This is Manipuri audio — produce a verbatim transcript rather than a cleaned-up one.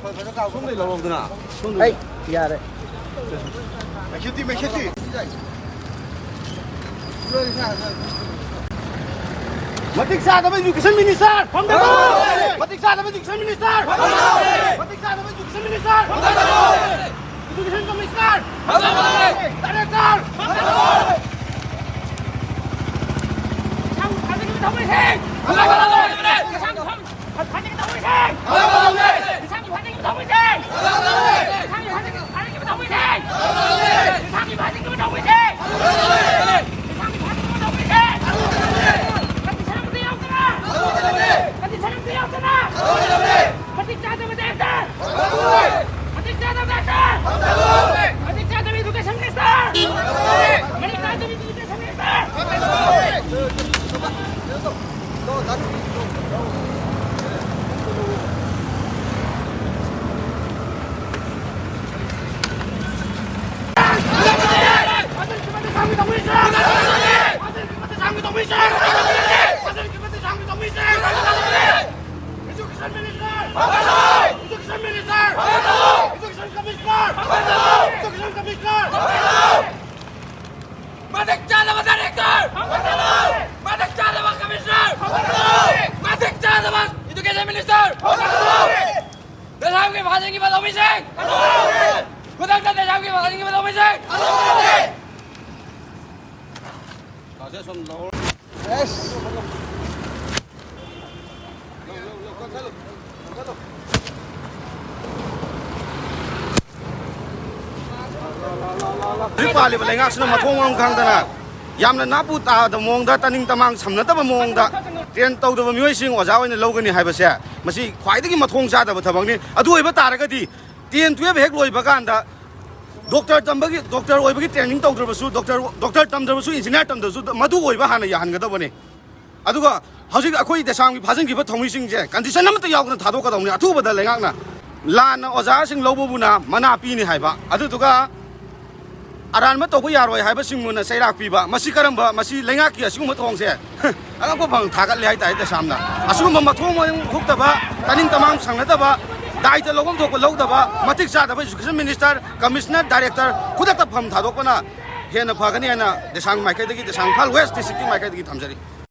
ꯁꯣꯝꯗꯩ ꯂꯧꯔꯧꯗꯅ꯫ ꯁꯣꯝꯗꯩ꯫ ꯑꯩ ꯌꯥꯔꯦ꯫ ꯃꯩꯈꯦꯠꯇꯤ, ꯃꯩꯈꯦꯠꯇꯤ꯫ ꯃꯇꯤꯛ ꯆꯥꯗꯕ education minister! ꯐꯝꯗꯕ! ꯃꯇꯤꯛ ꯆꯥꯗꯕ education minister! ꯐꯝꯗꯕ! ꯃꯇꯤꯛ ꯆꯥꯗꯕ education minister! ꯐꯝꯗꯕ! Education commissioner! ꯐꯝꯗꯕ! Director! ꯐꯝꯗꯕ! ꯊꯥꯖꯤꯟꯈꯤꯕ ꯊꯧꯃꯤꯁꯤꯡ! ꯐꯝꯗꯕ! ꯐꯥꯖꯤꯟꯒꯗꯧꯕꯁꯤꯡ! ꯂꯩꯁꯥꯡꯒꯤ ꯐꯥꯖꯤꯟꯈꯤꯕ ꯊꯧꯃꯤꯁꯤꯡ! ꯂꯩꯁꯥꯡꯒꯤ ꯐꯥꯖꯤꯟꯈꯤꯕ ꯊꯧꯃꯤꯁꯤꯡ! ꯂꯩꯁꯥꯡꯒꯤ ꯐꯥꯖꯤꯟꯈꯤꯕ ꯊꯧꯃꯤꯁꯤꯡ! ꯂꯩꯁꯥꯡꯒꯤ ꯐꯥꯖꯤꯟꯈꯤꯕ ꯊꯧꯃꯤꯁꯤꯡ! ꯀꯟꯗꯤꯁꯟ ꯑꯃꯠꯇ ꯌꯥꯎꯗꯅ! ꯀꯟꯗꯤꯁꯟ ꯑꯃꯠꯇ ꯌꯥꯎꯗꯅ! ꯃꯇꯤꯛ ꯆꯥꯗꯕ director! ꯃꯇꯤꯛ ꯆꯥꯗꯕ director! ꯃꯇꯤꯛ ꯆꯥꯗꯕ education minister! ꯃꯇꯤꯛ ꯆꯥꯗꯕ education minister! ꯃꯇꯤꯛ ꯆꯥꯗꯕ director! ꯃꯇꯤꯛ ꯆꯥꯗꯕ commissioner! ꯃꯇꯤꯛ ꯆꯥꯗꯕ education minister! ꯂꯩꯁꯥꯡꯒꯤ ꯐꯥꯖꯤꯟꯈꯤꯕ ꯂꯧꯃꯤꯁꯤꯡ! ꯈꯨꯗꯛꯇ ꯂꯩꯁꯥꯡꯒꯤ ꯐꯥꯖꯤꯟꯈꯤꯕ ꯂꯧꯃꯤꯁꯤꯡ! ꯍꯧꯖꯤꯛ ꯄꯥꯜꯂꯤꯕ ꯂꯩꯉꯥꯛꯁꯤꯅ ꯃꯊꯣꯡ ꯃꯔꯝ ꯈꯪꯗꯅ ꯌꯥꯝꯅ ꯅꯥꯄꯨ ꯇꯥꯗꯕ ꯃꯑꯣꯡꯗ, ꯇꯥꯅꯤꯡ ꯇꯃꯥꯡ ꯁꯝꯅꯗꯕ ꯃꯑꯣꯡꯗ train ꯇꯧꯗꯕ ꯃꯤꯑꯣꯏꯁꯤꯡ ꯑꯣꯖꯥ ꯑꯣꯏꯅ ꯂꯧꯒꯅꯤ ꯍꯥꯏꯕꯁꯦ, ꯃꯁꯤ ꯈ꯭ꯋꯥꯏꯗꯒꯤ ꯃꯊꯣꯡ ꯆꯥꯗꯕ ꯊꯕꯛꯅꯤ꯫ ꯑꯗꯨ ꯑꯣꯏꯕ ꯇꯥꯔꯒꯗꯤ ten twelve ꯍꯦꯛ ꯂꯣꯏꯕ ꯀꯥꯟꯗ doctor ꯇꯝꯕꯒꯤ, doctor ꯑꯣꯏꯕꯒꯤ training ꯇꯧꯗ꯭ꯔꯕꯁꯨ, doctor, doctor ꯇꯝꯗ꯭ꯔꯕꯁꯨ, engineer ꯇꯝꯗ꯭ꯔꯕꯁꯨ, ꯃꯗꯨ ꯑꯣꯏꯕ ꯍꯥꯟꯅ ꯌꯥꯍꯟꯒꯗꯕꯅꯤ꯫ ꯑꯗꯨꯒ ꯍꯧꯖꯤꯛ ꯑꯩꯈꯣꯏ ꯗꯦꯁꯥꯝꯒꯤ ꯐꯥꯖꯤꯟꯈꯤꯕ ꯊꯧꯃꯤꯁꯤꯡꯁꯦ condition ꯑꯃꯠꯇ ꯌꯥꯎꯗꯅ ꯊꯥꯗꯣꯛꯀꯗꯧꯅꯤ꯫ ꯑꯊꯨꯕꯗ ꯂꯩꯉꯥꯛꯅ, ꯂꯥꯟꯅ ꯑꯣꯖꯥꯁꯤꯡ ꯂꯧꯕꯕꯨꯅ ꯃꯅꯥ ꯄꯤꯅꯤ ꯍꯥꯏꯕ, ꯑꯗꯨꯗꯨꯒ ꯑꯔꯥꯟꯕ ꯇꯧꯕ ꯌꯥꯔꯣꯏ ꯍꯥꯏꯕꯁꯤꯡꯕꯨꯅ ꯆꯩꯔꯥꯛ ꯄꯤꯕ, ꯃꯁꯤ ꯀꯔꯝꯕ, ꯃꯁꯤ ꯂꯩꯉꯥꯛꯀꯤ ꯑꯁꯤꯒꯨꯝꯕ ꯊꯧꯑꯣꯡꯁꯦ ꯑꯉꯛꯄ ꯐꯪ ꯊꯥꯒꯠꯂꯦ ꯍꯥꯏꯇꯥꯔꯦ꯫ ꯗꯦꯁꯥꯝꯅ ꯑꯁꯤꯒꯨꯝꯕ ꯃꯊꯣꯡ ꯃꯔꯝ ꯍꯨꯛꯇꯕ, ꯇꯥꯅꯤꯡ ꯇꯃꯥꯡ ꯁꯪꯅꯗꯕ ꯗꯥꯏꯇ ꯂꯧꯐꯝ ꯊꯣꯛꯄ ꯂꯧꯗꯕ, ꯃꯇꯤꯛ ꯆꯥꯗꯕ education minister, commissioner, director ꯈꯨꯗꯛꯇ ꯐꯝ ꯊꯥꯗꯣꯛꯄꯅ ꯍꯦꯟꯅ ꯐꯒꯅꯤ ꯍꯥꯏꯅ ꯗꯦꯁꯥꯡ ꯃꯥꯏꯀꯩꯗꯒꯤ, ꯗꯦꯁꯥꯡ ꯏꯝꯐꯥꯜ West districtꯀꯤ ꯃꯥꯏꯀꯩꯗꯒꯤ ꯊꯝꯖꯔꯤ꯫